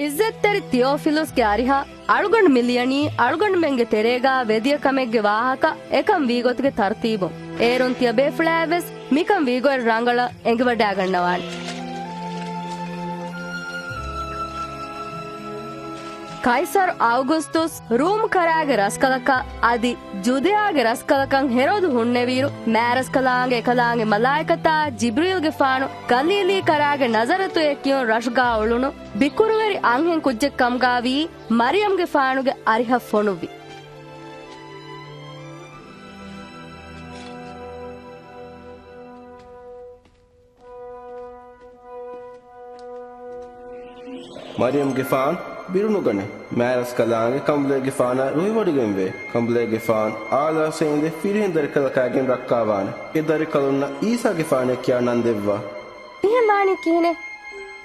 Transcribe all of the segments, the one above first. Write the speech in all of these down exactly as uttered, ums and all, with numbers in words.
އިއްޒަތްތެރި ތިއޯފިލުސްގެ އަރިހަށް އަޅުގަނޑު މި ލިޔަނީ އަޅުގަނޑުމެންގެ ތެރޭގާ ވެދިޔަ ކަމެއްގެ ވާހަކަ އެކަން ވީގޮތުގެ ތަރުތީބުން. އޭރުން ތިޔަ ބޭފުޅާއެއްވެސް މިކަން ވީގޮތް ރަނގަޅަށް އެނގިވަޑައިގަންނަވާނެ. ކައިސަރު އައުގުސްތުސް ރޫމް ކަރާގެ ރަސްކަލަކަށް އަދި ޖުދެޔާގެ ރަސްކަލަކަށް ހެރޯދު ހުންނެވިއިރު، މާތްރަސްކަލާނގެ އެކަލާނގެ މަލާއިކަތާ ޖިބްރީލްގެފާނު ގަލީލީ ކަރާގެ ނަޒަރަތުއޭ ކިޔުން ރަށުގާ އުޅުނު ބިކުރުވެރި އަންހެން ކުއްޖެއް ކަމުގާވީ މަރިޔަމްގެފާނުގެ އަރިހަށް ފޮނުއްވި. މަރިޔަމްގެފާން ބިރުނުގަނެ. މާތްރަސްކަލާނގެ ކަނބުލޭގެފާނާ ރުހިވޮޑިގެންވޭ. ކަނބުލޭގެފާން އާލާސް އިނދެ ފިރިހެން ދަރިކަލަކާގެން ރައްކާވާނެ. އެ ދަރިކަލުންނަށް އީސާގެފާނޭ ކިޔާ ނަން ދެއްވާ. މިހެން ވާނީ ކިހިނެއް؟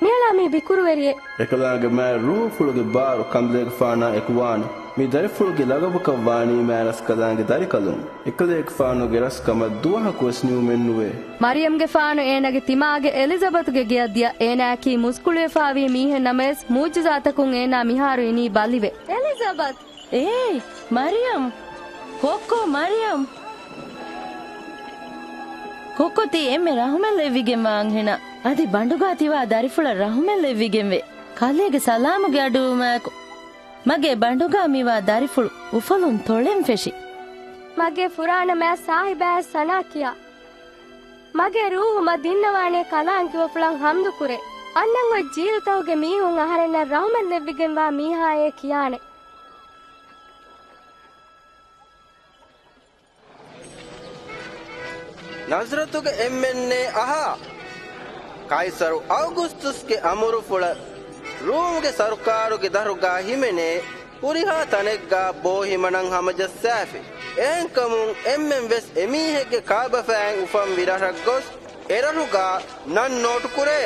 މިއަޅާ މީ ބިކުރުވެރިއެއް. އެކަލާނގެ މާތް ރޫހުފުޅުގެ ބާރު ކަނބުލޭގެފާނާ އެކު ވާނެ. މި ދަރިފުޅުގެ ލަގަބުކަން ވާނީ މާތްރަސްކަލާނގެ ދަރިކަލުން. އެކަލޭގެފާނުގެ ރަސްކަމަށް ދުވަހަކުވެސް ނިމުމެއް ނުވޭ. މަރިޔަމްގެފާނު އޭނާގެ ތިމާގެ އެލިޒަބަތުގެ ގެއަށް ދިޔަ. އޭނާއަކީ މުސްކުޅިވެފާވީ މީހެއް ނަމަވެސް، މުޢުޖިޒާތަކުން އޭނާ މިހާރު އިނީ ބަލިވެ. އެލިޒަބަތް! އޭ މަރިޔަމް! ކޮއްކޮ މަރިޔަމް! ކޮއްކޮ ތީ އެންމެ ރަހުމަތް ލެއްވިގެންވާ އަންހެނާ. އަދި ބަނޑުގާ ތިވާ ދަރިފުޅަށް ރަހުމަތް ލެއްވިގެންވޭ. ކަލޭގެ ސަލާމުގެ އަޑުއިވުމާއެކު މަގޭ ބަނޑުގާ މިވާ ދަރިފުޅު އުފަލުން ތޮޅެން ފެށި. މަގޭ ފުރާނަ މާތް ސާހިބާއަށް ސަނާ ކިޔާ. މަގޭ ރޫހު މަ ދިންނަވާނޭ ކަލާނގެ ކިބަފުޅަށް ހަމްދުކުރޭ. އަންނަން އޮތް ޖީލުތަކުގެ މީހުން އަހަރެންނަށް ރަހުމަތް ލެއްވިގެންވާ މީހާއޭ ކިޔާނެ. ނަޒަރަތުގެ އެންމެންނޭ އަހާ! ކައިސަރު އައުގުސްތުސްގެ އަމުރުފުޅަށް ރޫމްގެ ސަރުކާރުގެ ދަރުގާ ހިމެނޭ ހުރިހާ ތަނެއްގާ ބޯ ހިމަނަން ހަމަޖައްސާފި. އެހެންކަމުން އެންމެން ވެސް އެމީހެއްގެ ކާބަފައިން އުފަންވި ރަށަށް ގޮސް، އެރަށުގާ ނަން ނޯޓުކުރޭ.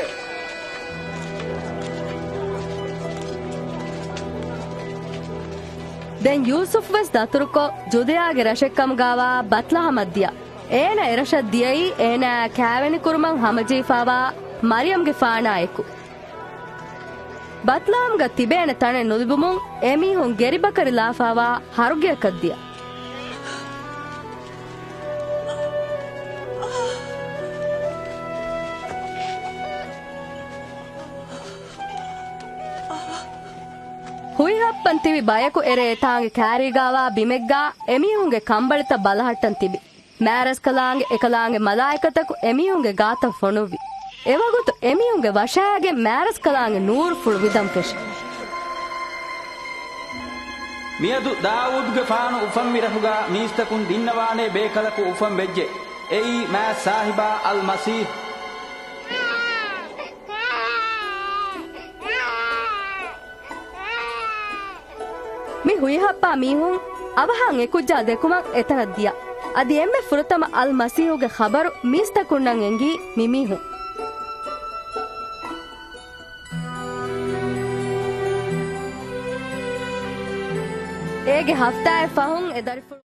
ދެން ޔޫސުފް ވެސް ދަތުރުކޮށް، ޖުދެޔާގެ ރަށެއްކަމުގާވާ ބަތްލަހަމަށް ދިޔަ. އޭނަ އެރަށަށް ދިޔައީ އޭނާއާ ކާވެނިކުރުމަށް ހަމަޖެހިފާވާ މަރިޔަމްގެފާނާ އެކު. ބަތްލަހަމްގަ ތިބޭނެ ތަނެއް ނުލިބުމުން އެމީހުން ގެރިބަކަރިލާފާވާ ހަރުގެއަކަށް ދިޔަ. ހުއިހައްޕަން ތިބި ބަޔަކު އެރޭ އެތާނގެ ކާރީގާވާ ބިމެއްގާ އެމީހުންގެ ކަނބަޅިތައް ބަލަހައްޓަން ތިބި. މާތްރަސްކަލާނގެ އެކަލާނގެ މަލާއިކަތަކު އެމީހުންގެ ގާތަށް ފޮނުއްވި. އެވަގުތު އެމީހުންގެ ވަށާގެން މާތްރަސްކަލާނގެ ނޫރުފުޅު ވިދަން ފެށި. މިއަދު ދާއޫދުގެފާނު އުފަންވި ރަށުގާ މީސްތަކުން ދިންނަވާނޭ ބޭކަލަކު އުފަން ވެއްޖެ. އެއީ މާތް ސާހިބާ އަލްމަސީޙް. މި ހުއިހައްޕާ މީހުން އަވަހާން އެކުއްޖާ ދެކުމަށް އެތަނަށް ދިޔަ. އަދި އެންމެ ފުރަތަމަ އަލް މަސީޙުގެ ޚަބަރު މީސްތަކުންނަށް އެނގީ މި މީހުން. އޭގެ ހަފްތާއެއް ފަހުން އެ ދަރިފުޅު